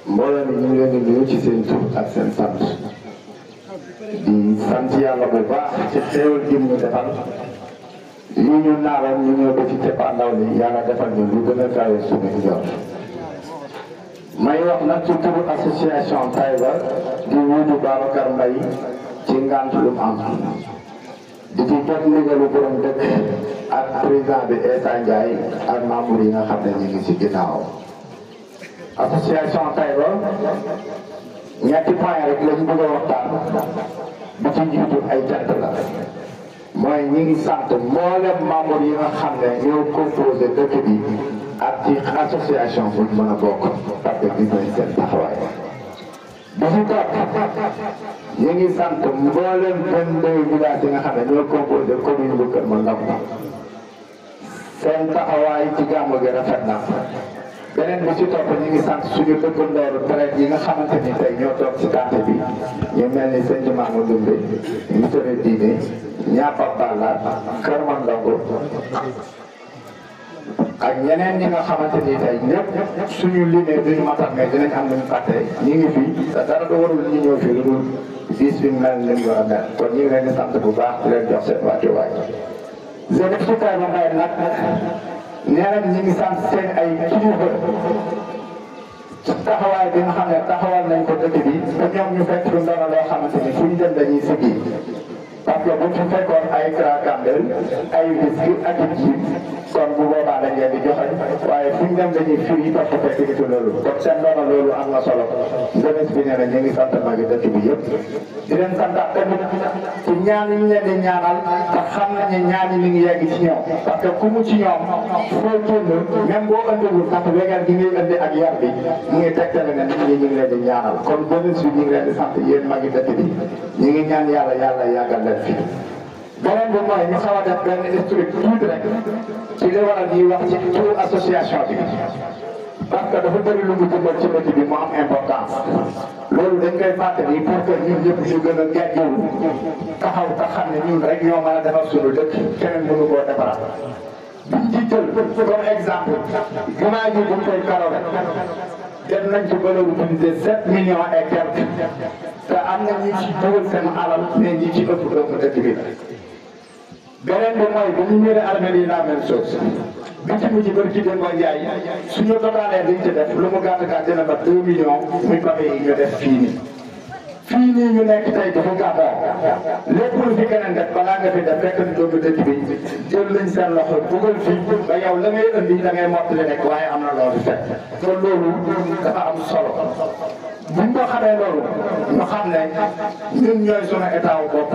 mbooloo mi ñu ngi leen di nuyu ci seen tur ak seen sant di sant yàlla bu baax ci xéewal gi ñu defal lii ñu naaroon ñu ñëw ba ci cappaandaw li yàlla defal ñu lu gën a kawe suñu njort may wax nag ci turu association Taïba di wuutu Babacar Mbaye ci ngant lu mu am di ci jot ndigalu borom dëkk ak président bi Essa Ndiaye ak membre yi nga xam ne ñu ngi ci ginnaaw association Taïba ñetti point rek lañu bëgg a waxtaan bu ci jiitu ay cant la mooy ñi ngi sant mboolem membre yi nga xam ne ñoo composé dëkk bi ak ci association bu mën a bokk parce que gis nañ seen taxawaay bi ci topp ñu ngi sant mboolem 22 villages yi nga xam ne ñoo composé commune bu Kër Mandango seen taxawaay ci gàmmu gi rafet na beneen bi ci topp ñu ngi sant suñu dëkkandooru traite yi nga xamante ni tey ñoo toog ci tànte bi ñu mel ni sëñ Mamadou Ndoumbe ñu tere diine ñaapa Balla Kër Mandango ak ñeneen ñi nga xamante ni tey ñëpp suñu limee duñu matal mais dinañ am luñu fàtte ñu ngi fi te dara du warul ñu ñëw fi lu dul bis bi mel ni mu war a mel kon ñu ngi leen di sant bu baax di leen jox seen wàccuwaay. Jeunesse su Taïba Mbaye nag nee nañ ñu ngi sant seen ay kilifa taxawaay bi nga xam ne taxawal nañ ko dëkk bi te ñoom ñu fekk lu ndono loo xamante ni fu ñu dem dañuy siggi parce que bu ñu fekkoon ay cracandel ay biscuit ak i jiw kon bu boobaa dañ leen di joxe waaye fu ñu dem dañuy firi parce que fekk nitu loolu kon seen ndono loolu am na solo jeunesse bi nee na ñu ngi sant magi dëkk bi yëpp di leen santaat tamit ci ñaan yi ñu leen di ñaanal te xam nañu ñaan yi mi ngi yegg ci ñoom parce que ku mu ci ñoom foo génn même boo andiwul ndax wegal gi ngay andi ak yar bi mu ngi tegtale ne nit ñi ñu ngi leen di ñaanal kon jeunesse bi ñu ngi leen di sant yéen magi dëkk bi ñu ngi ñaan yàlla yàggal leen fi beneen bi mooy ñu xaw a def benn historique tuuti rek ci li waral ñuy wax ci turu association bi parce que dafa bëri lu mu jëmbal ci dëkk bi mu am importance loolu dañ koy fàttali pour que ñun ñëpp ñu gën a gàjjul taxaw te xam ne ñun rek ñoo mën a defar suñu dëkk keneen mënu koo defaraat biñ ci jël comme exemple jumaa ji buñ koy karo rek dem nañ ci valeur de 7 millions et quelques te am na ñi ci dugal seen alal mais ñi ci ëpp dëkk bi beneen bi mooy bu ñu ñëwee armée yi la même chose bi ci mujj bëri ci Demba Ndiaye suñu totalee liñ ci def lu mu gàtt gàtt dina ba 2 millions muy papier yi ñu def fii nii ñu nekk tey dafa gàttal lépp lu fi keneen def balaa nga fi def fekk na doomu dëkk bi jël nañ seen loxo dugal fii ba yow la ngay indi da ngay mottali rek waaye am na loolu fekk kon loolu dafa am solo buñ ko xamee loolu ñu xam ne ñun ñooy sunu état wu bopp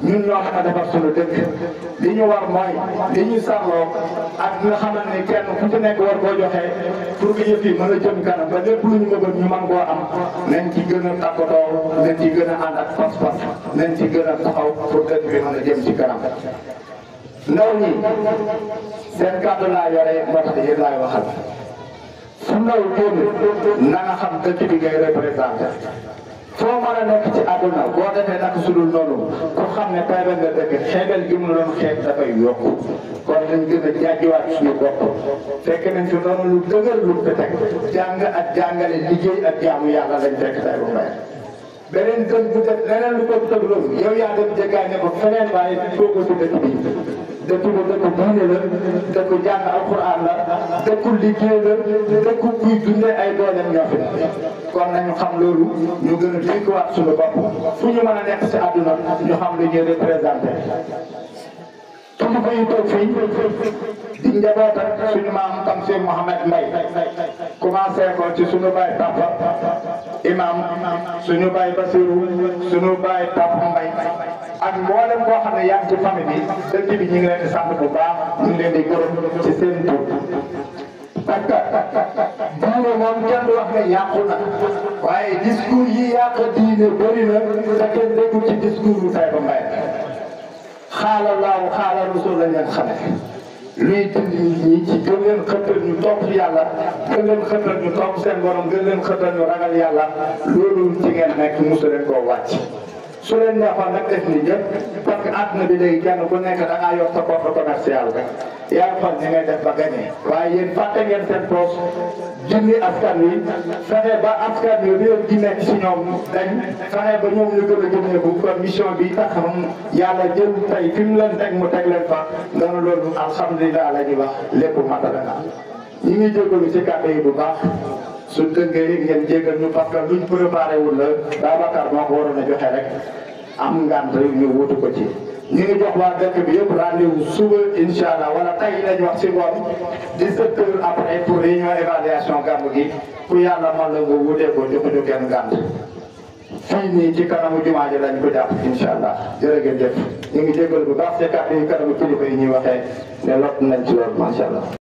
ñun ñoo xam a defar sunu dëkk li ñu war mooy li ñu sarloo ak nga xamante ne kenn ku ci nekk war koo joxe pour que yëf yi mën a jëm kanam ba lépp lu ñu mëbët ñu mën koo am nañ ci gën a takkatoo nañ ci gën a ànd ak pas-pas nañ ci gën a taxaw pour dëkk bi mën a jëm ci kanam ndaw ñi seen kàddu laa yore moo tax yéen laay waxal su ndaw génn na nga xam dëkk bi ngay représenté foo mën a nekk ci àdduna boo defee naka su dul noonu ku xam ne Taïba nga dëkk xeebel gi mu doon xeeb dafay yokku kon nañ gën a jaajiwaat suñu bopp fekk nañ fi noonu lu dëgër lu fi teg jàng ak jàngale liggéey ak jaamu yàlla lañ fekk Taïba Mbaye beneen gën bu def leneen lu ko tëg loolu yow yaa dem jéggaane ko feneen waaye foo ko si dëkk bi dëkk bi dëkku diine la dëkku jàng alquran la dëkku liggéey la dëkku kuy dundee ay dooleem ñoo fi kon nañu xam loolu ñu gën a dénkuwaat suñu bopp fu ñu mën a nekk si àdduna ñu xam lu ñuy représenté kilifa yi toog fii di njaboot ak suñu maam Tamsir Mohamed Mbaye commencé ko ci suñu baay papa imam suñu baay Basirou suñu baay papa Mbaye ak mboolem koo xam ne yaa ngi ci famille bi dëkk bi ñu ngi leen di sant bu baax ñu ngi leen di gërëm ci seen tur parce que diine moom kenn du wax ne yàqu na waaye discours yi yàq diine bëri na te kenn déggul ci discours yu Taïba Mbaye xaala laaw xaala rasul lañ leen xame luy dindi nit ñi ci gën leen xëttal ñu topp yàlla gën leen xëttal ñu topp seen borom gën leen xëttal ñu ragal yàlla loolu ci ngeen nekk mosu leen koo wàcc su leen neexoon nag def ni jëpp parce que àdduna bi léegi kenn ku nekk da ngaa yor sa porte commercial rek yaa xool ni ngay def ba gagné waaye yéen fàtte ngeen seen poche junni askan wi fexe ba askan wi réew gi nekk si ñoom dañ fexe ba ñoom ñu gën a jëmee bu kon mission bi tax yàlla jël tey fi mu leen teg mu teg leen fa nga ne loolu alhamdulilah la ñuy wax lépp matala na ñi ngi jégalu si kàddu yi bu baax su dëngee ngeen jégal ñu parce que luñ préparé wul la Babacar moo ko waroon a joxe rek am ngant ñu wutu ko ci ñu ngi jox waa dëkk bi yëpp rendez-vous suba incha allah wala tey lañu wax si ngoon 17 heures après pour réunion évaluation gàmmu gi ku yàlla man la nga wutee ko joxuñu kenn ngant fii nii ci kanamu jumaa ji lañ ko jàpp incha allah jërë ngeen jëf ñu ngi jégal bu baax si kàddu yi kanamu kilifa yi ñuy waxee ne lot nañ ci loolu macha allah.